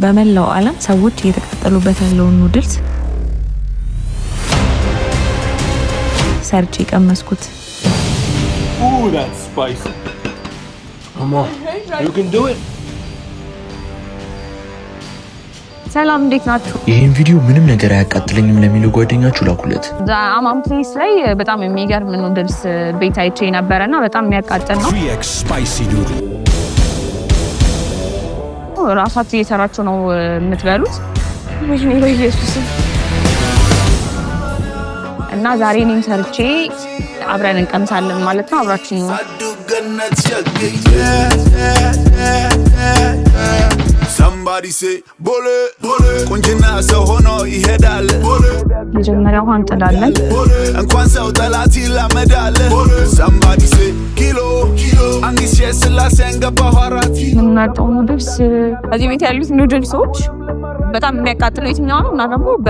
በመላው ዓለም ሰዎች እየተቃጠሉበት ያለውን noodles ሰርቼ ቀመስኩት። Ooh, that's spicy. Come on. You can do it. ሰላም፣ እንዴት ናችሁ? ይህን ቪዲዮ ምንም ነገር አያቃጥለኝም ለሚለው ጓደኛችሁ ላኩለት። አማን ፕሌስ ላይ በጣም የሚገርም noodles ቤት አይቼ ነበረ እና በጣም የሚያቃጥል ነው። 3x spicy noodle. ራሳችሁ እየሰራችሁ ነው የምትበሉት። ወይኔ በኢየሱስ! እና ዛሬ እኔም ሰርቼ አብረን እንቀምሳለን ማለት ነው። አብራችን ነው። Somebody say ቦሌ ቁንጅና ሰው ሆኖ ይሄዳል። መጀመሪያ ውሃ እንጥዳለን። እንኳን ሰው ጠላት ይላመዳል። Somebody say ኪሎ አንጊሴ ስላሴን ገባሁ አራት። የምንመርጠው noodles፣ እዚህ ቤት ያሉት noodles ኦች በጣም የሚያቃጥለው የትኛው ነው? እና ደግሞ በ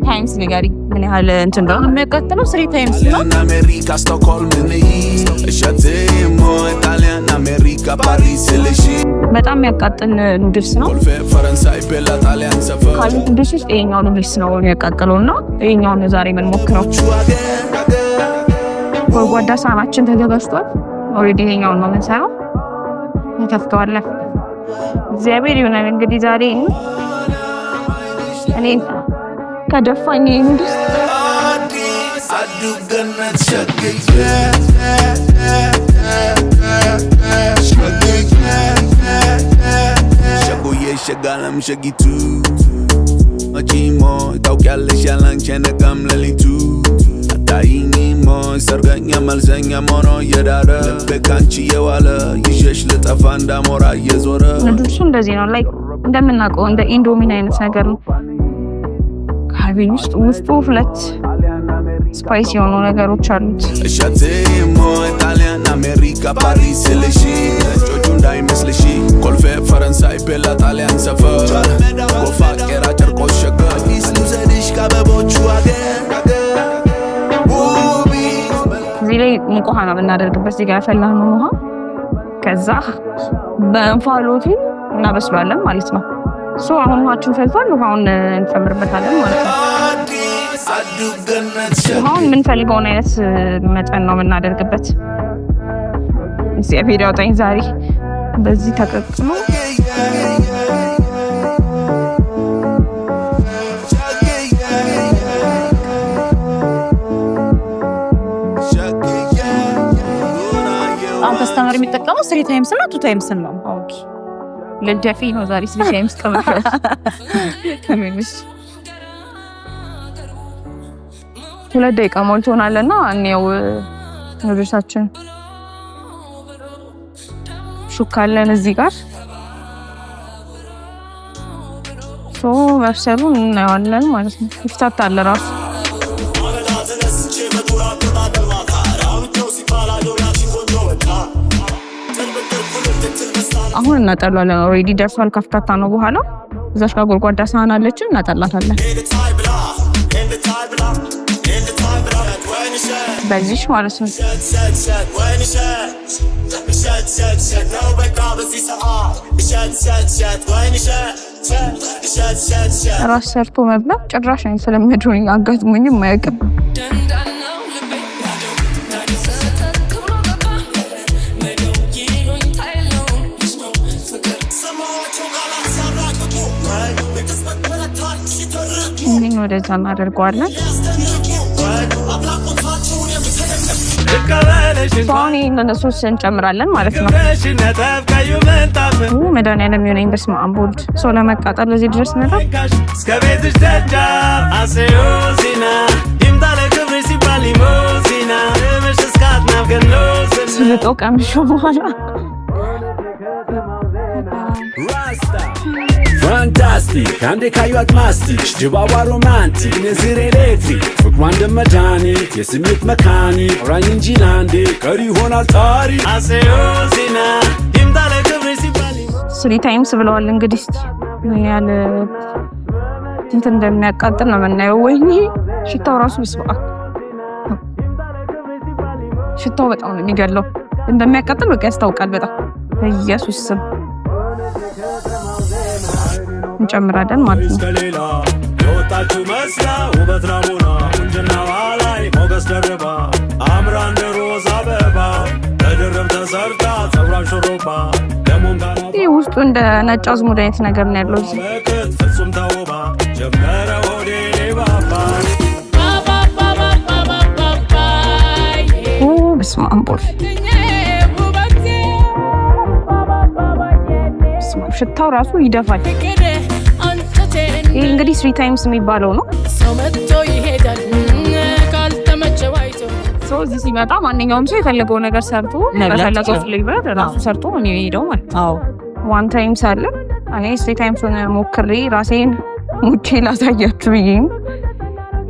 times ንገሪ ምን ያህል እንትን እንደሆነ። የሚያቃጥለው three times ነው። ጣሊያን፣ አሜሪካ፣ ስቶክሆልም ነይ፣ እሸቴሞ ጣሊያን፣ አሜሪካ፣ ፓሪስ ልሽ። በጣም የሚያቃጥል noodles ነው። ኮልፌ፣ ፈረንሳይ፣ ቤላ፣ ጣሊያን ሰፈር። ካሉት noodles ውስጥ ይሄኛው noodles ነው የሚያቃጥለው እና ይሄኛውን ነው ዛሬ የምንሞክረው። ጎድጓዳ ሳህናችን ተዘጋጅቷል። Already ይሄኛውን ነው የምንሰራው። እንከፍተዋለን። እግዚአብሔር ይሆናል እንግዲህ ዛሬ እኔ ከደፋኝ ይሄ noodles። አዲስ አዱገነት ሸግዬ ሸግዬ ሸጎዬ ሸጋለም ሸጊቱ መጪሞ ታውቂያለሽ ያላንቺ አይነጋም ሌሊቱ። አታይኝሞ ሰርገኛ መልሰኛም ሆኖ እየዳረ ልቤ ካንቺ የዋለ ይዤሽ ልጠፋ እንዳሞራ እየዞረ። Noodles ኡ እንደዚህ ነው፣ like እንደምናውቀው እንደ ኢንዶሚን አይነት ነገር ነው። ካቢን ውስጥ ውስጡ ሁለት spice የሆኑ ነገሮች አሉት። እሸቴሞ ጣሊያን፣ አሜሪካ፣ ፓሪስ ልሽ፣ ነጮቹ እንዳይመስልሽ ኮልፌ፣ ፈረንሳይ፣ ቤላ፣ ጣሊያን ሰፈር፣ ጎፋ፣ ቄራ፣ ጨርቆስ፣ ሸገር፣ አዲስ ልውሰድሽ ከአበቦቹ አገር ውቢ። እዚህ ላይ ሙቅ ውሃ ነው የምናደርግበት። እዚህ ጋር ያፈላነውን ውሃ ከዛ በእንፋሎቱ እናበስሏለን ማለት ነው። So አሁን ውሃችን ፈልቷል። ውሃውን እንጨምርበታለን ማለት ነው። አዲስ አዱገነት። ውሃውን የምንፈልገውን አይነት መጠን ነው የምናደርግበት። እግዚአብሔር ያውጣኝ ዛሬ በዚህ ተቀቅሎ። አሁን customer የሚጠቀመው three times እና two times ነው። Okay፣ ልደፊ ነው ዛሬ three times ቀምሻል። 2 ደቂቃ ሞልቶናል እና እንየው noodles ኣችን። ሹካ አለን እዚህ ጋር፣ so መብሰሉን እናየዋለን ማለት ነው። ይፍታታል ራሱ። አሁን እናጠሏለን። Already ደርሷል። ከፍታታ ነው በኋላ እዛች ጋር ጎድጓዳ ሳህን አለችን፣ እናጠላታለን። በዚሽ ማለት ነው። ራስ ሰርቶ መብላት ጭራሽ ስለምድሮኝ አጋጥሞኝም አያውቅም። ይህን ወደዛ እናደርገዋለን። አሁን ይህንን ሶስ እንጨምራለን ማለት ነው። መድኃኒዓለም የሆነኝ፣ በስመ አብ ወልድ፣ ሰው ለመቃጠል እዚህ ድረስ መጣ። እስከ ቤትሽ ደጃፍ አሴዮሲና ይምጣ ለክብርሽ ሲባል ሊሞዚና ስምሽ እስካትናፍ ገኖስና ስልጦ ቀምሾ በኋላ። ፋንታስቲክ፣ አንዴ ካዩት ማስቲክ፣ ድባቧ ሮማንቲክ፣ ንዝር ኤሌክትሪክ፣ ፍቅሯ እንደ መድኃኒት፣ የስሜት መካኒክ፣ አውራኝ እንጂ ላንዴ ቀሪ ይሆናል ታሪክ። አሴዮሲና ይምጣ ለክብርሽ ሲባል። Three times ብለዋል። እንግዲህ እስኪ ምን ያህል እንትን እንደሚያቃጥል ነው የምናየው። ወይኔ ሽታው ራሱ በስመ አብ፣ ሽታው በጣም ነው የሚገለው። እንደሚያቃጥል በቃ ያስታውቃል በጣም፣ በኢየሱስ ስም። እንጨምራለን ማለት ነው። ከሌላ የወጣችው መስላ ውበት ናሙና ቁንጅናዋ ላይ ሞገስ ደርባ አምራ እንደ ሮዝ አበባ በድርብ ተሰርታ ፀጉሯን ሹሩባ ደሞም ይህ ውስጡ እንደ ነጭ አዝሙድ አይነት ነገር ነው ያለው እዚህ። በቅጥ ፍጹም ተውባ ጀመረ ሆዴ ባባ። ኦ በስመ አብ ወልድ፣ በስመ አብ፣ ሽታው ራሱ ይደፋል። ይህ እንግዲህ three times የሚባለው ነው። ሰው መጥቶ ይሄዳል ካልተመቸው አይቶ። So እዚህ ሲመጣ ማንኛውም ሰው የፈለገው ነገር ሰርቶ መብላት በፈለገው ይችላል። flavor ራሱ ሰርቶ ነው የሚሄደው ማለት ነው። አዎ። One times አለ። እኔ three times ሆነ ሞክሬ ራሴን ሙቼ ላሳያችሁ ብዬ ነው።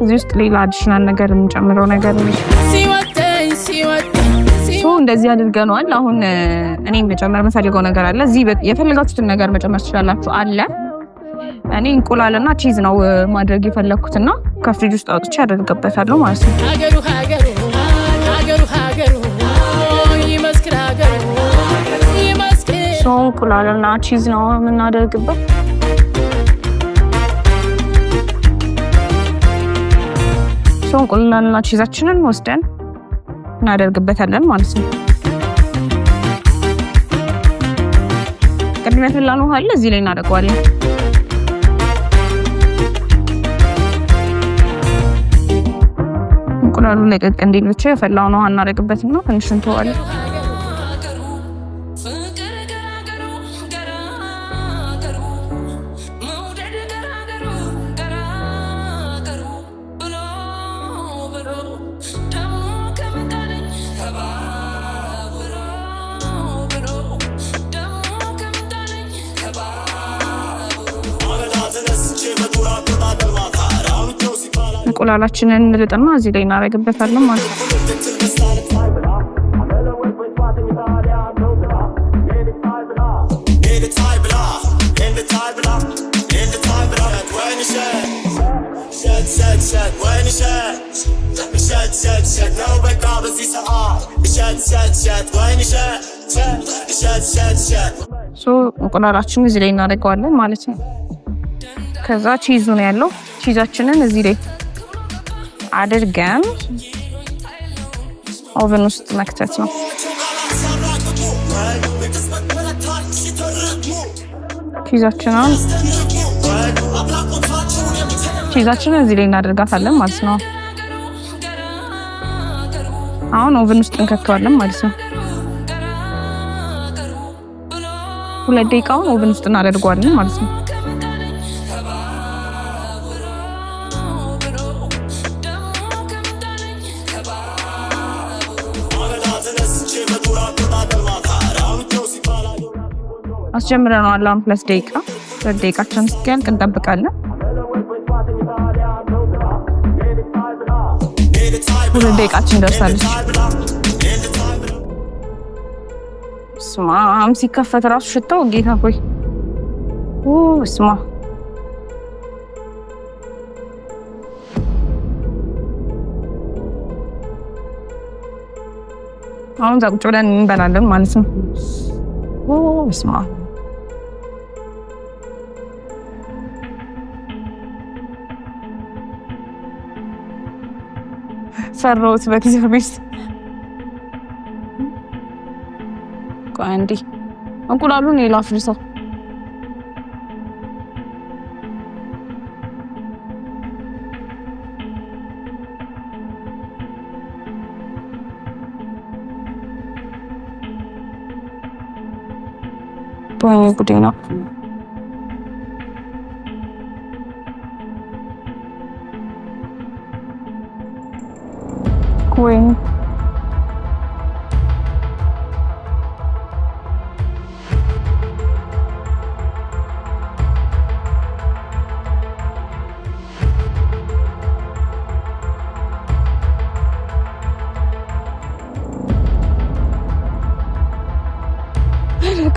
እዚህ ውስጥ ሌላ additional ነገር የምንጨምረው ነገር ነው። ሲወደኝ ሲወደኝ። So እንደዚህ አድርገነዋል። አሁን እኔ መጨመር የምፈልገው ነገር አለ። እዚህ የፈለጋችሁትን ነገር መጨመር ትችላላችሁ አለ። እኔ እንቁላልና cheese ነው ማድረግ የፈለግኩትና ከፍሪጅ ውስጥ አውጥቼ አደርግበታለሁ ማለት ነው። ሀገሩ ሀገሩ ሀገሩ ሀገሩ ይመስክር ሀገሩ ይመስክር። So እንቁላልና cheese ነው የምናደርግበት። So እንቁላልና cheese ኣችንን ወስደን እናደርግበታለን ማለት ነው። ቅድም ያፈላነው ውሃ አለ፣ እዚህ ላይ እናደርገዋለን። እንቁላሉ ለቀቅ እንዲል ብቻ የፈላውን ውሃ እናደርግበትና ትንሽ እንተዋለን። ፍቅር ገራገሩ ገራገሩ መውደድ ገራገሩ ገራገሩ ብሎ ብሎ ደሞ ከመጣለኝ ተባብሮ ብሎ ደሞ ከመጣለኝ ተባብሮ። እንቁላላችንን እንልጥና እዚህ ላይ እናደርግበታለን ማለት ነው። So እንቁላላችንን እዚህ ላይ እናደርገዋለን ማለት ነው። ከዛ cheese ኡ ነው ያለው። Cheese ኣችንን እዚህ ላይ አድርገን oven ውስጥ መክተት ነው። Cheese ኣችንን እዚህ ላይ እናደርጋታለን ማለት ነው። አሁን oven ውስጥ እንከተዋለን ማለት ነው። 2 ደቂቃውን oven ውስጥ እናደርገዋለን ማለት ነው። ከመጣለኝ ተባብሮ ብሎ ደሞ ከመጣለኝ ተባብሮ። አስጀምረነዋል። አሁን 2 ደቂቃ፣ 2 ደቂቃችን እስኪያልቅ እንጠብቃለን። 2 ደቂቃችን ደርሳለች። ስማም ሲከፈት ራሱ ሽታው ጌታ ሆይ ስማ። አሁን እዛ ቁጭ ብለን እንበላለን ማለት ነው። ስማ፣ ሰራሁት በእግዚአብሔር። ቆይ አንዴ እንቁላሉን ላፍርሰው። ወይኔ ጉዴ ነው። ወይኔ፣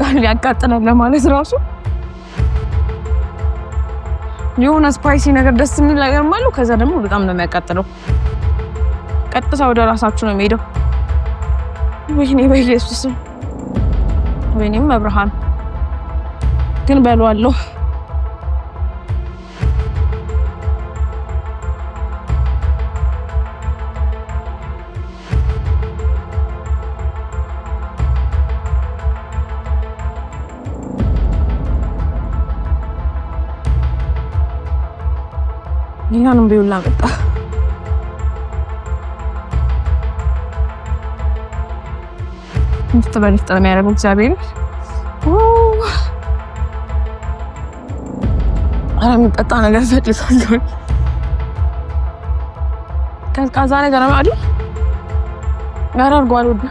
ቃል ያቃጥላል ለማለት ራሱ የሆነ spicy ነገር ደስ የሚል ነገር አለው። ከዛ ደግሞ በጣም ነው የሚያቃጥለው። ቀጥታ ወደ ራሳችሁ ነው የሚሄደው። ወይኔ በኢየሱስ፣ ወይኔም መብርሃን ግን በሏለሁ። ጌታንም ቢውላ መጣ። ንፍጥ በንፍጥ ነው የሚያደርገው እግዚአብሔር። ኧረ የሚጠጣ ነገር ፈልጋለሁ። ቀዝቃዛ ነገር ነው አይደል? ኧረ እርጎ አልወድም፣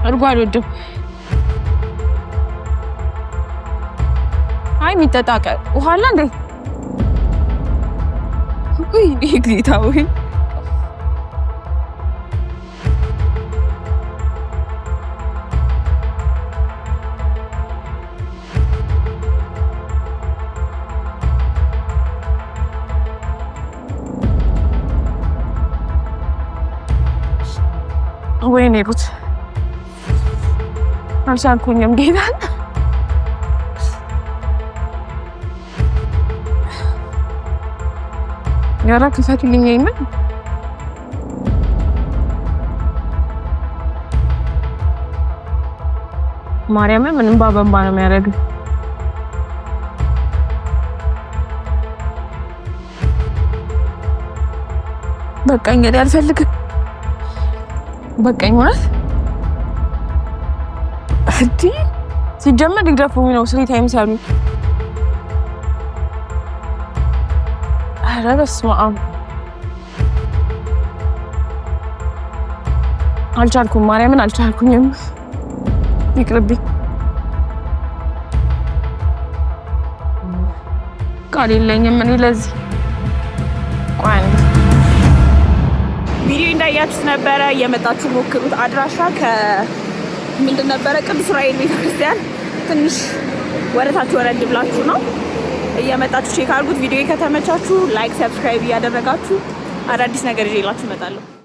እርጎ አልወድም። አይ የሚጠጣ ውሃ አለ እንዴ? ውይ ጌታ ወይ! ወይኔ ጉድ! አልቻልኩኝም ጌታን። ኧረ ክፈቱልኝ ይሄንን። ማርያምን ምን እንባ በእንባ ነው የሚያደርገው። በቃኝ፣ እንግዲህ አልፈልግም። በቃኝ ማለት እንዲህ ሲጀመር ሊደፉኝ ነው። Three times ያሉኝ። ኧረ በስመ አብ አልቻልኩም። ማርያምን አልቻልኩኝም። ይቅርብኝ። ቃል የለኝም እኔ ለዚህ። ቆይ አንዴ። ቪዲዮ እንዳያችሁት ነበረ። የመጣችሁ ሞክሩት። አድራሻ ከምንድን ነበረ? ቅዱስ ዑራኤል ቤተክርስቲያን ትንሽ ወደታች ወረድ ብላችሁ ነው። እየመጣችሁ check አድርጉት። ቪዲዮ ከተመቻችሁ like፣ subscribe እያደረጋችሁ አዳዲስ ነገር ይዤላችሁ እመጣለሁ።